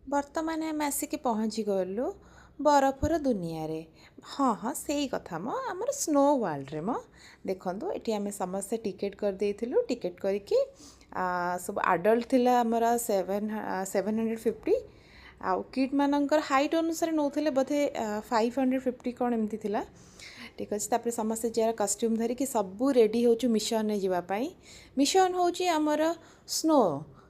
ବର୍ତ୍ତମାନ ଆମେ ଆସିକି ପହଞ୍ଚିଗଲୁ ବରଫର ଦୁନିଆରେ। ହଁ ହଁ, ସେଇ କଥା ମ, ଆମର ସ୍ନୋ ୱାର୍ଲଡ଼ରେ ମ। ଦେଖନ୍ତୁ, ଏଠି ଆମେ ସମସ୍ତେ ଟିକେଟ୍ କରିଦେଇଥିଲୁ। ଟିକେଟ୍ କରିକି ସବୁ ଆଡ଼ଲ୍ଟ ଥିଲା ଆମର 750, ଆଉ କିଡ଼୍ ମାନଙ୍କର ହାଇଟ୍ ଅନୁସାରେ ନେଉଥିଲେ ବୋଧେ, 550 କ'ଣ ଏମିତି ଥିଲା। ଠିକ୍ ଅଛି। ତାପରେ ସମସ୍ତେ ଯାହାର କଷ୍ଟ୍ୟୁମ୍ ଧରିକି ସବୁ ରେଡ଼ି ହେଉଛୁ ମିଶନରେ ଯିବା ପାଇଁ। ମିଶନ ହେଉଛି ଆମର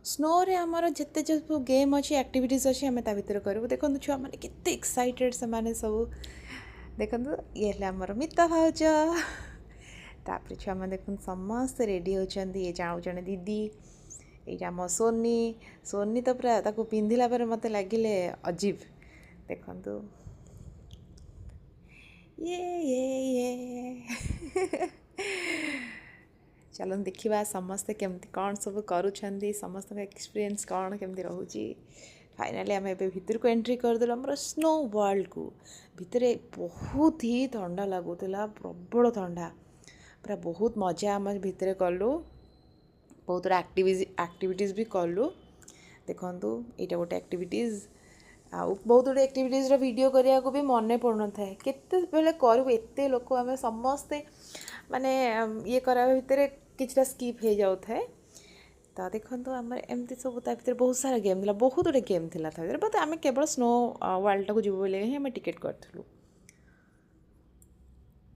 ସ୍ନୋରେ ଆମର ଯେତେ ସବୁ ଗେମ୍ ଅଛି, ଆକ୍ଟିଭିଟିଜ୍ ଅଛି, ଆମେ ତା ଭିତରେ କରିବୁ। ଦେଖନ୍ତୁ, ଛୁଆମାନେ କେତେ ଏକ୍ସାଇଟେଡ଼୍ ସେମାନେ ସବୁ। ଦେଖନ୍ତୁ, ଇଏ ହେଲା ଆମର ମିତା ଭାଉଜ। ତାପରେ ଛୁଆମାନେ ଦେଖନ୍ତୁ, ସମସ୍ତେ ରେଡ଼ି ହେଉଛନ୍ତି। ଇଏ ଆଉ ଜଣେ ଦିଦି, ଏଇଟା ଆମ ସୋନି। ସୋନି ତ ପୁରା ତାକୁ ପିନ୍ଧିଲା ପରେ ମୋତେ ଲାଗିଲେ ଅଜୀବ। ଦେଖନ୍ତୁ, ଇଏ ଇଏ ଇଏ। ଚାଲନ୍ତୁ ଦେଖିବା ସମସ୍ତେ କେମିତି କ'ଣ ସବୁ କରୁଛନ୍ତି, ସମସ୍ତଙ୍କ ଏକ୍ସପିରିଏନ୍ସ କ'ଣ କେମିତି ରହୁଛି। ଫାଇନାଲି ଆମେ ଏବେ ଭିତରକୁ ଏଣ୍ଟ୍ରି କରିଦେଲୁ ଆମର ସ୍ନୋ ୱାର୍ଲଡ଼କୁ। ଭିତରେ ବହୁତ ହି ଥଣ୍ଡା ଲାଗୁଥିଲା, ପ୍ରବଳ ଥଣ୍ଡା ପୁରା। ବହୁତ ମଜା ଆମେ ଭିତରେ କଲୁ, ବହୁତ ଆକ୍ଟିଭିଟିଜ୍ ବି କଲୁ। ଦେଖନ୍ତୁ, ଏଇଟା ଗୋଟେ ଆକ୍ଟିଭିଟିଜ୍। ଆଉ ବହୁତ ଗୁଡ଼ିଏ ଆକ୍ଟିଭିଟିଜ୍ର ଭିଡ଼ିଓ କରିବାକୁ ବି ମନେ ପଡ଼ୁନଥାଏ। କେତେବେଳେ କରିବୁ? ଏତେ ଲୋକ ଆମେ ସମସ୍ତେ, ମାନେ ଇଏ କରିବା ଭିତରେ କିଛିଟା ସ୍କିପ୍ ହେଇଯାଉଥାଏ। ତ ଦେଖନ୍ତୁ, ଆମର ଏମିତି ସବୁ ତା ଭିତରେ ବହୁତ ସାରା ଗେମ୍ ଥିଲା, ବହୁତ ଗୁଡ଼ିଏ ଗେମ୍ ଥିଲା ତା ଭିତରେ। ବଟ୍ ଆମେ କେବଳ ସ୍ନୋ ୱାର୍ଲଡ଼ଟାକୁ ଯିବୁ ବୋଲି ହିଁ ଆମେ ଟିକେଟ୍ କରିଥିଲୁ।